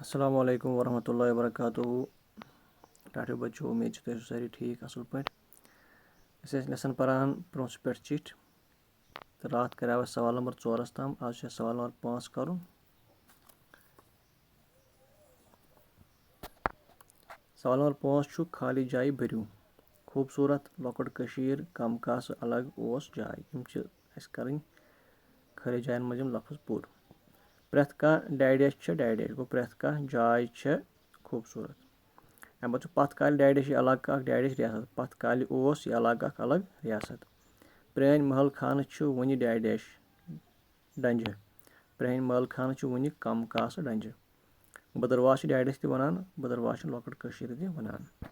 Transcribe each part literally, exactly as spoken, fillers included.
السلام علیکم ورحمۃ اللہ وبرکاتہ۔ ٹاٹھیو بچو، امید چھِ تُہۍ ٲسِو سٲری ٹھیٖک، اَصٕل پٲٹھۍ۔ أسۍ ٲسۍ lesson پَران پرٛونٛسہٕ پٮ۪ٹھ چِٹھۍ، تہٕ راتھ کَریو اَسہِ سوال نمبر ژورَس تام، آز چھُ اَسہِ سوال نمبر پانٛژھ کَرُن۔ سوال نمبر پانٛژھ چھُ، خالی جایہِ بٔرِو۔ خوٗبصوٗرت لۄکُٹ کٔشیٖر، کم کاسہٕ الگ اوس جاے۔ یِم چھِ اَسہِ کَرٕنۍ خٲلی جاین منٛز یِم لفظ پوٗرٕ۔ پرٛٮ۪تھ کانٛہہ ڈیڈیش چھِ ڈیڈیش، گوٚو پرٛٮ۪تھ کانٛہہ جاے چھِ خوٗبصوٗرت۔ اَمہِ پَتہٕ چھُ پَتھ کالہِ ڈیڈیش یہِ علاقہٕ اَکھ ڈیڈیش ریاست، پَتھ کالہِ اوس یہِ علاقہٕ اَکھ الگ ریاست۔ پرٛٲنۍ محل خانہٕ چھِ وُنہِ ڈیڈیش ڈنٛجہِ۔ پرٛٲنۍ محل خانہٕ چھِ وُنہِ کم کاسہٕ ڈنٛجہِ۔ بٔدٕرواہ چھِ ڈیڈیش تہِ وَنان، بٔدٕرواہ چھِ لۄکٕٹ کٔشیٖر تہِ وَنان۔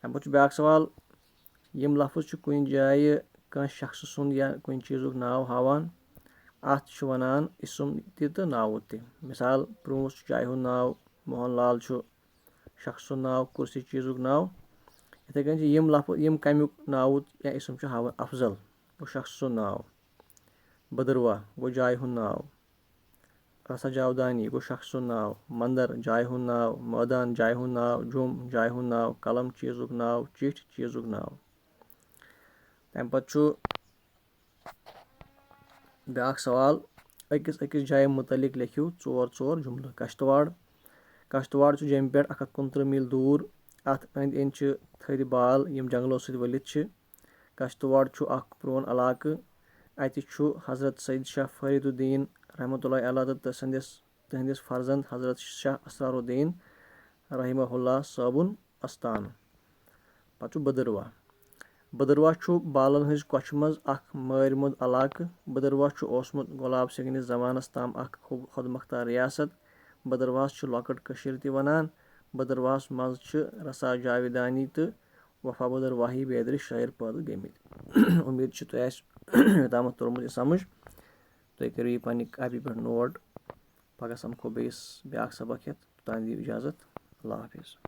اَمہِ پَتہٕ چھُ بیٛاکھ سوال، یِم لفظ چھِ کُنہِ جایہِ کانٛہہ شخصہٕ سُنٛد یا کُنہِ چیٖزُک ناو ہاوان، اَتھ چھِ وَنان اسم تہِ تہٕ ناوُت تہِ۔ مثال، پرٛوٗنٛس چھُ جایہِ ہُنٛد ناو، موہن لال چھُ شخص سُنٛد ناو، کُرسی چیٖزُک ناو۔ یِتھَے کٔنۍ چھِ یِم لفظ، یِم کَمیُک ناوُت یا اسم چھُ ہاوان، افضل گوٚو شخص سُنٛد ناو، بٔدٕرواہ گوٚو جایہِ ہُنٛد ناو، رسا جاودانی گوٚو شخص سُنٛد ناو، مندر جایہِ ہُنٛد ناو، مٲدان جایہِ ہُنٛد ناو، جُم جایہِ ہُنٛد ناو، قلم چیٖزُک ناو، چِٹھۍ چیٖزُک ناو۔ تَمہِ پَتہٕ چھُ بیٛاکھ سوال، أکِس أکِس جایہِ مُتعلِق لیکھِو ژور ژور جُملہٕ۔ کشتواڑ، کشتواڑ چھُ جیٚمہِ پٮ۪ٹھ اَکھ ہَتھ کُنترٕہ میٖل دوٗر۔ اَتھ أنٛدۍ أنٛدۍ چھِ تھٔدۍ بال، یِم جنٛگلو سۭتۍ ؤلِتھ چھِ۔ کشتواڑ چھُ اَکھ پرٛون علاقہٕ۔ اَتہِ چھُ حضرت سید شاہ فرید الدین رحمتہ اللہ علیہ تہٕ سٕنٛدِس، تِہنٛدِس فرزند حضرت شاہ اسرار الدین رحمہ اللہ صٲبُن استان۔ پتہٕ چھُ بٔدٕرواہ۔ بٔدٕرواہ چھُ بالن ہٕنٛزِ کۄچھِ منٛز اکھ مٲرۍ موٚنٛد علاقہٕ۔ بٔدٕرواہ چھُ اوسمُت گۄلاب سنگھ نِس زمانس تام اکھ خو-، خۄد مختار ریاست۔ بٔدٕرواہس چھِ لۄکٕٹ کٔشیٖر تہِ ونان۔ بٔدٕرواہس منٛز چھِ رسا جاویدانی تہٕ وفا بٔدٕرواہی بیترِ شٲعر پٲدٕ گٔمٕتۍ۔ اُمید چھِ تۄہہِ آسہِ یوٚتامَتھ توٚرمُت یہِ سمجھ۔ تُہۍ کٔرِو یہِ پننہِ کاپی پٮ۪ٹھ note۔ پگاہ سمکھو بیٚیِس بیٛاکھ سبق ہٮ۪تھ۔ توٚتام دِیِو اجازت۔ اللہ حافظ۔